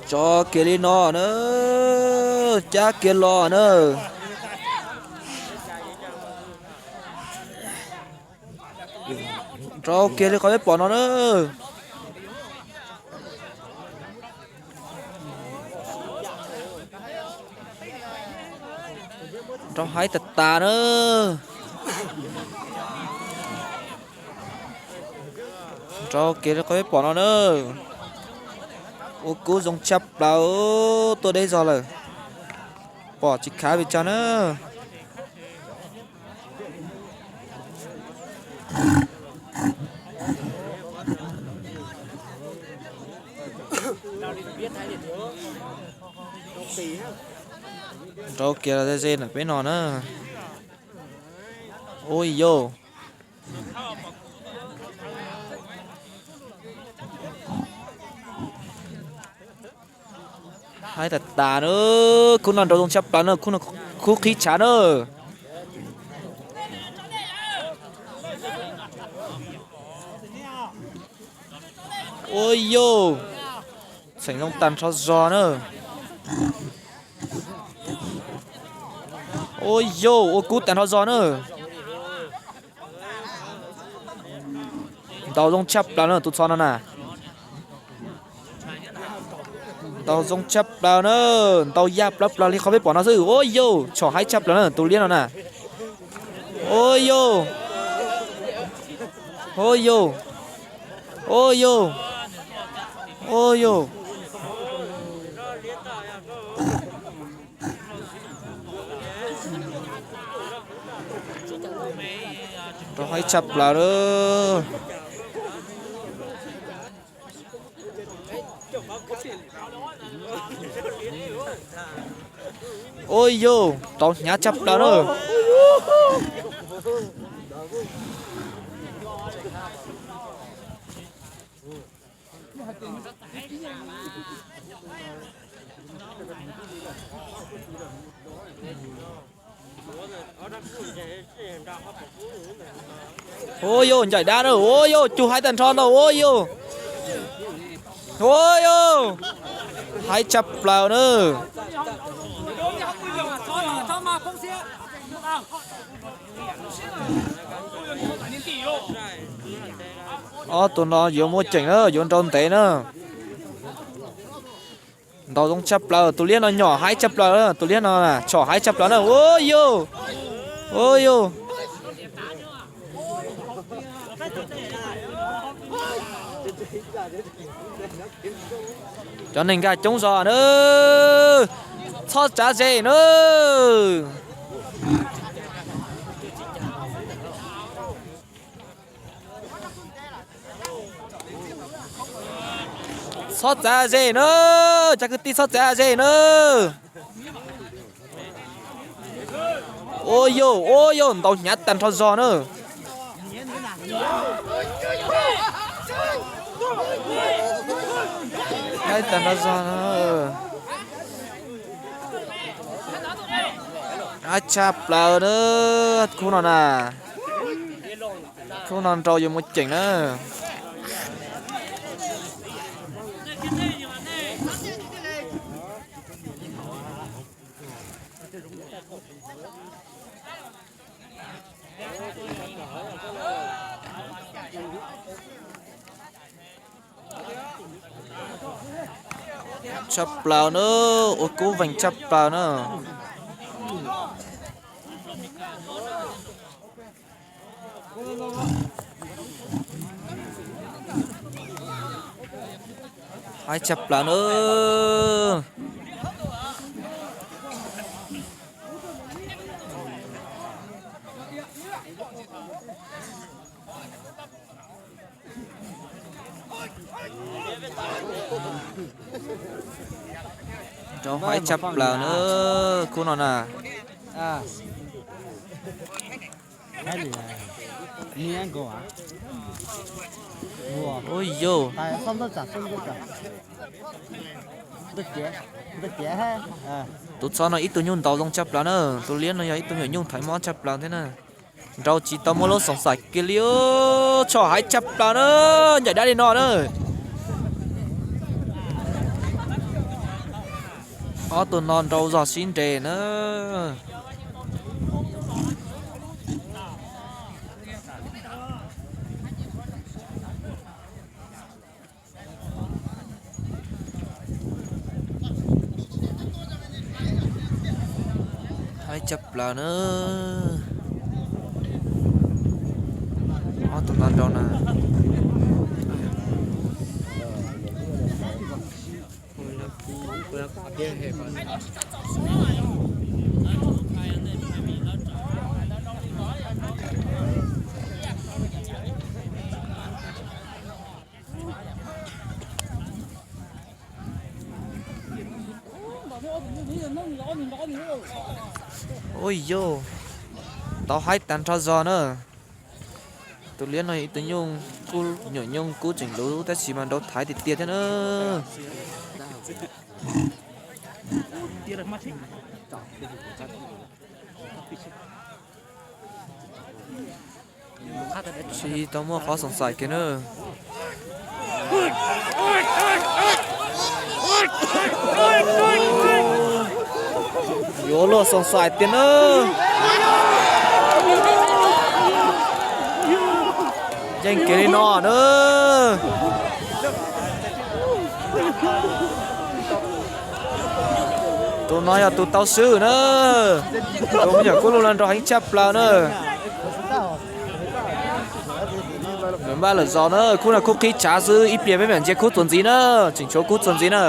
Tso kiag li no na, cab kiag los na. Nrau kiag li qhov peb pom no na. Nrau haib tas tas na. Nrau kiag li qhov peb pom no na. Ua kub zoo tshaj plaws, tuaj deb zog lawm. Pom tsis khav pes tsawg na. Nrau kiag ze ze ntawm peb no na. Ua yau. Haib tas tas na, khub no nrau zoo tshaj plaws na, khub qhib tshav na. Ua yau, txheem zoo tag nrho zog na. Ua yau, ua kub tag nrho zog na. Ntaus zoo tshaj plaws na tus txho no na. Ntaus zoo tshaj plaws na, ntaus yaj plawv plaws li qhov peb pom no xwb. Ua yau, tshom haib tshaj plaws na tus liab no na. Ua yau, ua yau, ua yau, ua yau. Ntaus haib tshaj plaws lawm. Ua yau, ntaus hnyav tshaj plaws na. Ua yau, ncaim dab na, ua yau, cug haib tag nrho ntau, ua yau. Ua yau, haib tshaj plaws na. Ob tug no yuav muaj ceem na, yuav nrau ntev na. Ntaus zoo tshaj plaws, tus liab no nyom haib tshaj plaws, tus liab no tshom haib tshaj plaws na, ua yau, ua yau. Cov neeg nkag coob zog na, txhob tsav ze na. Txhob txav ze na, cov kwv tij txhob txav ze na. Ua yau, ua yau, ntaus hnyav tag nrho zog na. Haib tag nrho zog na. Haib tshaj plaws na, khub no na. Khub no nrau yuav muaj ceem na. Tshaj plaws na, ua kub vees tshaj plaws na. Haib tshaj plaws na. Nrau haib tshaj plaws na, khub no na. Ua yau. Tus txhob no ib tug nyuj ntaus zoo tshaj plaws na, tus liab no yog ib tug me nyuam nyuj thaiv mob tshaj plaws thiab na. Nrau tsis tau muaj lub xoom xaim kiag li, tshom haib tshaj plaws na, ncaim dab li no na. Ob tug no nrau zog sib nres na. Haib tshaj plaws na. Ob tug no nrau na. Ua yog, tau haib tag nrho zog na. Tus liab no ib tug nyuj kub, nyuam nyuj kub tseem luv tab sis mas nrau thaiv tiag tiag thiab na. Tsis tau muaj qhov xoom xaim kiag na. Yuav luag xoom xaim tiag na. Yeej kev li no na. Tus no yog tus tau swb na. Tus me nyuam kub lug no nrau heev tshaj plaws na. Lawv npaj lawm zos na, khub no khub qhib tshav xwb, ib pliag peb mam ntsia khub txuas ntxiv na, tseem tshuav khub txuas ntxiv na.